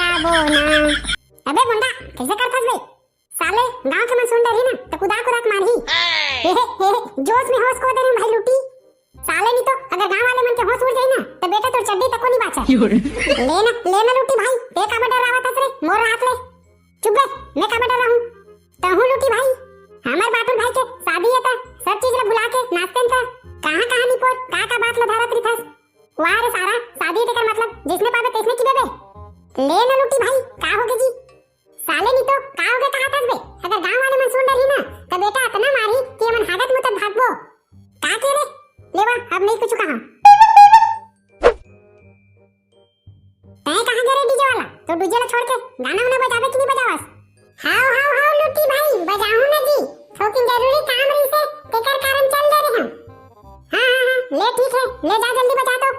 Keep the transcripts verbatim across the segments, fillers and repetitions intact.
आबो ना। अबे मुंडा, कैसे करथस बे? साले, गांव के मन सुन डरही ना, त कुदा कुदा के मारही। हे, हे, हे, हे, जोश में होश खो दे रहे भाई लूटी। साले, नहीं तो अगर गांव वाले मन के होश उड़ जाई ना, त बेटा तोर चड्डी तको नहीं बाचा। ले ना, ले ना लूटी भाई, ते काबर डरावत हस रे, मोर हाथ ले। चुप बे, मैं काबर डराहूं? तहूं लूटी भाई, हमर बाटुल भाई के शादी है त सब चीज ला भुला के नाचतेन त कहां कहां निपोर, का का बात ला धरत रिथस। वाह रे सारा, शादी तेकर मतलब जिसने पावे तैसने की बेबे। ले ना लूटी भाई, का होगे जी? साले नहीं तो का होगे कहा थस बे? अगर गांव वाले मन सुन डरही ना, त बेटा अतना मारही कि हमन हागत मुतत भागबो। का के रे? लेवा, अब नहीं कुछ कहा। तैं कहाँ गे रे डीजे वाला? तो डीजे ला छोड़ के गाना उना बजावे कि नहीं बजावस? हाव, हाव, हाव, लूटी भाई, बजाहूं ना जी। थोकिन जरूरी काम रहिसे, तेकर कारण चल दे रहे हम। हाँ, हाँ, हाँ, ले ठीक है, ले जा जल्दी बजा दो।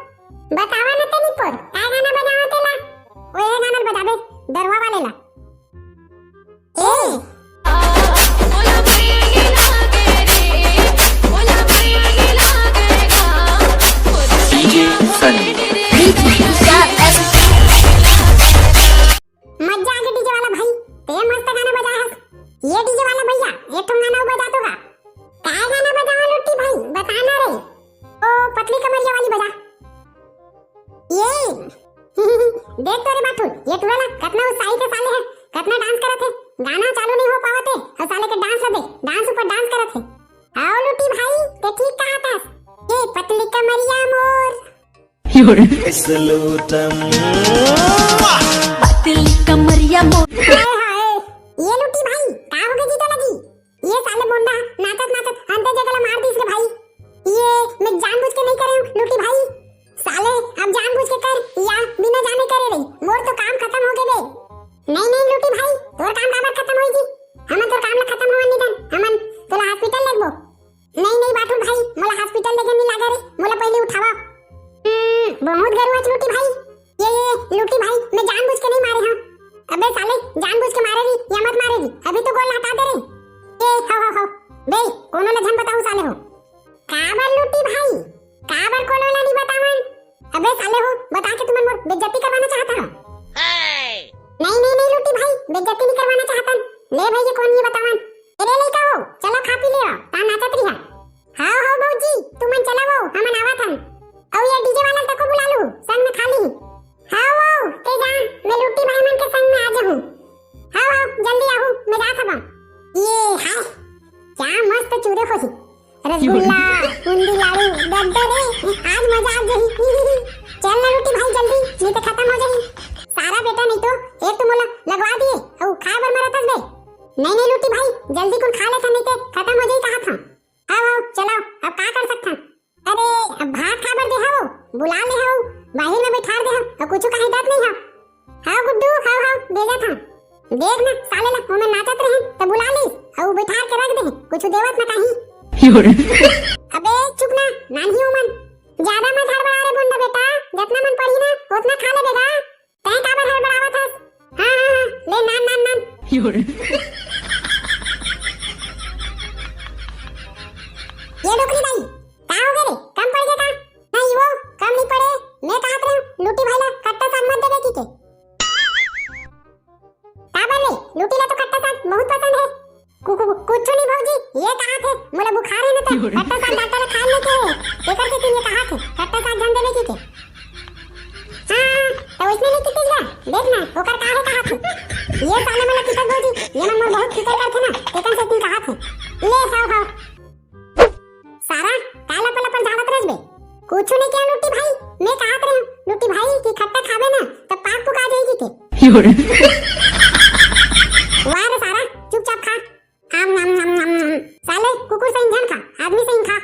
बतावा ना तेनी पोर, का गाना बजावा तेला? ओहे गाना बजाबे, दरुहा वाले ला। ए। DJ Sunny। मजा आगे डीजे वाला भाई, ते मस्त गाना बजाए हस। ये डीजे वाला भैया, एक ठो गाना बजा तो गा। काय गाना बजावा लुट्टी भाई, बताना रे। ओ पतली कमरिया वाली बजा। ये देख तो रे बाठू, ये टुरा ला कतना उत्साही के साले है, कतना डांस करत है। गाना चालू नहीं हो पावत है और साले के डांस ला दे, डांस ऊपर डांस करत है। आओ लुट्टी भाई, ते ठीक कहा थस। ये पतली कमरिया मोर। Slow down। पतली कमरिया मोर। हाय हाय, ये लुट्टी भाई, का हो गया जी तो लगी? ये साले बोंडा नाचत नाचत अंते जगह ला मार दीस रे भाई। ये मैं जानबूझ के नहीं करे हूँ लुट्टी भाई। साले अब जानबूझ के कर या बिना जाने करे रही, मोर तो काम खत्म हो गए बे। नहीं नहीं लुट्टी भाई, तोर काम काबर खत्म होई जी? हमन तोर काम ला खत्म होवन नहीं दन, हमन तोला हॉस्पिटल लेगबो। नहीं नहीं बाठू भाई, मोला हॉस्पिटल लेगे नहीं लागे रे, मोला पहले उठावा। हम्म, बहुत गरु है लुट्टी भाई। ये ये लुट्टी भाई, मैं जानबूझ के नहीं मारे हूँ। अबे साले, जानबूझ के मारे रही या मत मारे रही, अभी तो गोल हटा दे रही। ए हो हो हो, बे कोनो ला झन बताऊ साले हो। काबर लुट्टी भाई, काबर कोनो ला नहीं बतावन? अबे साले हो, बता के तुमन मोर बेइज्जती करवाना चाहता हो। नहीं नहीं नहीं लुट्टी भाई, बेइज्जती नहीं करवाना चाहतन। ले भाई ये कौन ये बतावन। अरे लइका हो, चलो खा पी ले, ता नाचत रिहा। हाव हाव भौजी, तुमन चला वो, हमन आवत हन। अउ ये डीजे वाला तको बुला लू, संग में खा ली। हाव हाव, ते जा, मैं लुट्टी भाई मन के संग में आ जाहूँ। हाव हाव, जल्दी आहू, मैं जात हवा। ये हाय, क्या मस्त चूरे होही। रसगुल्ला, बूंदी लाडू, डड्डा रे, आज मजा आ जाही। चल ना लुट्टी भाई जल्दी, नहीं तो खत्म हो जाही। सारा बेटा नहीं तो एक तो मोला लगवा दिए, अउ खाए बर मरत हस बे। नहीं नहीं लुट्टी भाई, जल्दी कुल खा लेथन, नहीं तो खत्म हो जाही कहा था। हाव हाव, चलाओ, अब का कर सकथन? अरे, अब भात खाए बर दे हव, बुला ले हव, बाहिर में बैठार दे हव, अउ कुछु काहे डर नहीं हव। हाव गुड्डू, हाव हाव, भेजत हव। देख ना, साले ला, ओमे नाचत रहे, त बुला ली, अउ बैठार के रख दे, कुछु देवत ना काही। अबे चुप ना, नानही उमन। ज्यादा मत हड़बड़ा रे बोंडा बेटा, जतना मन पड़ी ना, ओतना खा ले बेगा। तैं काबर हड़बड़ावत हस? हाँ, हाँ, हाँ, ले नान, नान, नान। ये डोकरी दाई, का हो गे रे? कम पड़ गे का? नहीं वो, कम नहीं पड़े। मैं कहत रहे हूँ, लूटी भाई ला खट्टा साग मत देवे की के। काबर रे? लूटी ला तो खट्टा साग बहुत पसंद है। कु-, कु-, कुछु नहीं भौजी, ये कहा थे, मोला बुखार है ना तो खट्टा साग डॉक्टर ने खा लेके है, एकर से ये कहा थे, खट्टा साग जन देवे की के। हाँ, तो इसने नहीं कितिस बा, देख ना, ओकर का है कहा थे। ये साले मन ला कितर भौजी, ये मन मोर बहुत फिकर करथे ना, तेकन से तुम कहा थे। ले, हाव, हाव। सारा, का लपर लपर झाड़त रहिस बे? कुछु नहीं किया लुट्टी भाई, मैं कहत रहे हूँ, लुट्टी भाई की खट्टा खाबे ना, तब पाक पुका जाएगी के। वाह रे सारा, चुपचाप खा। आम, आम, आम, आम, आम। साले, कुकुर सही झन खा, आदमी सही खा।